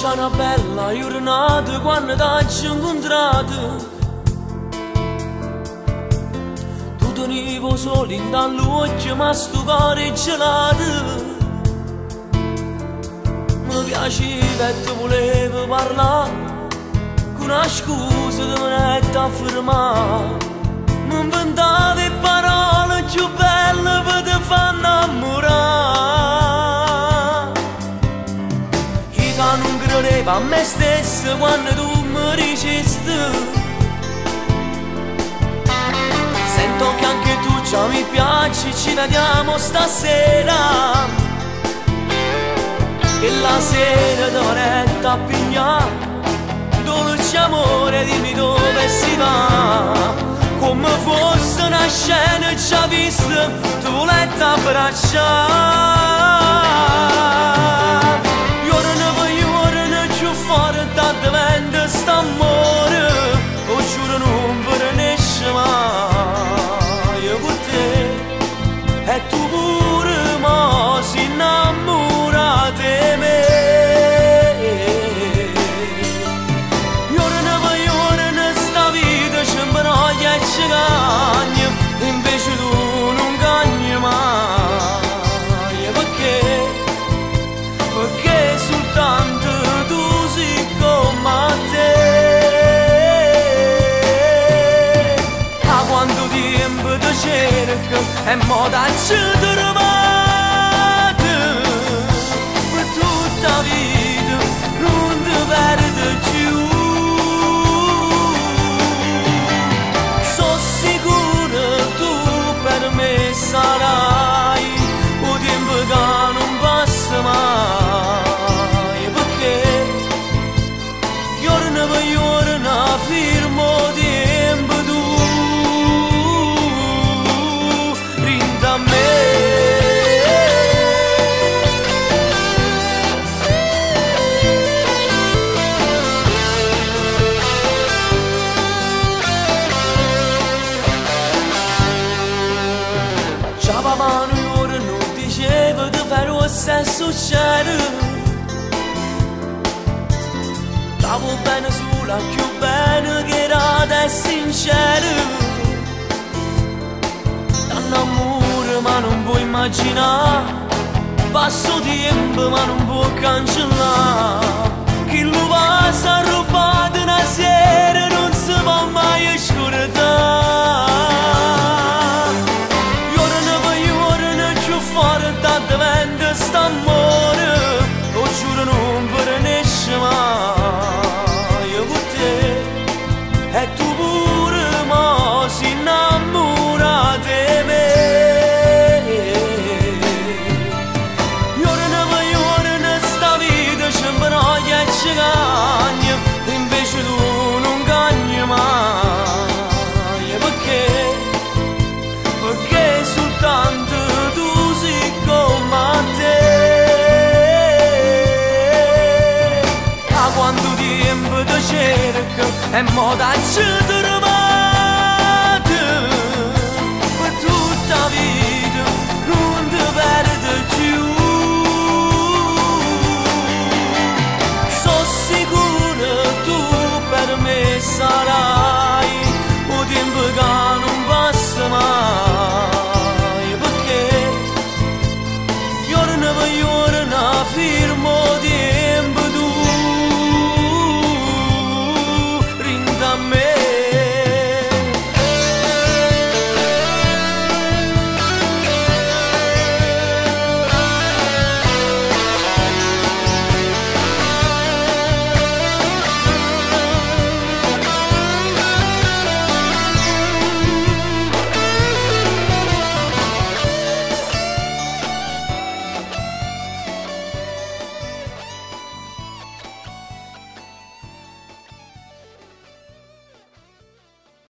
Era già una bella giornata quando t'ho incontrato. Tu tenevi solo in dall'occhio ma sto cuore è gelato. Mi piaceva e ti volevo parlare, con una scusa ti venette a fermare. Mi inventavo parole più belle per te far innamorare. Io non credevo a me stesso quando tu mi dicesti: sento che anche tu già mi piaci, ci vediamo stasera. E la sera ti a pigliare, dolce amore, dimmi dove si va. Come fosse una scena già vista, ti volete abbracciare. Giorno per giorno più forte diventa st'amore, lo giuro non finisce mai. Io con te e tu pure, ma si innamora di me. Giorno per giorno sta vita ci imbroglia e ci cagna, invece tu non cagni mai. Perché? Perché soltanto tu sei come te. A quanto tempo ti cerco e mo t'ho trovato, per tutta vita non ti perdo più. Sono sicuro tu per me sarai un tempo che non passa mai. Perché giorno per giorno firmo tempo tu rinda a me. Già papà non diceva di fare lo stesso succede. Stavo bene sola, più bene che era ed è sincero. T'annamore ma non puoi immaginare, passo tempo ma non può cancellare. Chi lo va s'ha rubato una sera non si può mai scordare. Giorno per giorno più forte diventa st'amore, lo giuro non finisce mai. Io con te e tu pure, ma si innamora di me. Giorno per giorno sta vita ci imbroglia e ci cagna, invece tu non cagni mai. Perché? Perché soltanto tu sei come te. A quanto tempo ti cerco e mo t'ho trovato, per tutta vita non ti perdo più. Sono sicuro tu per me sarai un tempo che non passa mai. Perché giorno per giorno firmo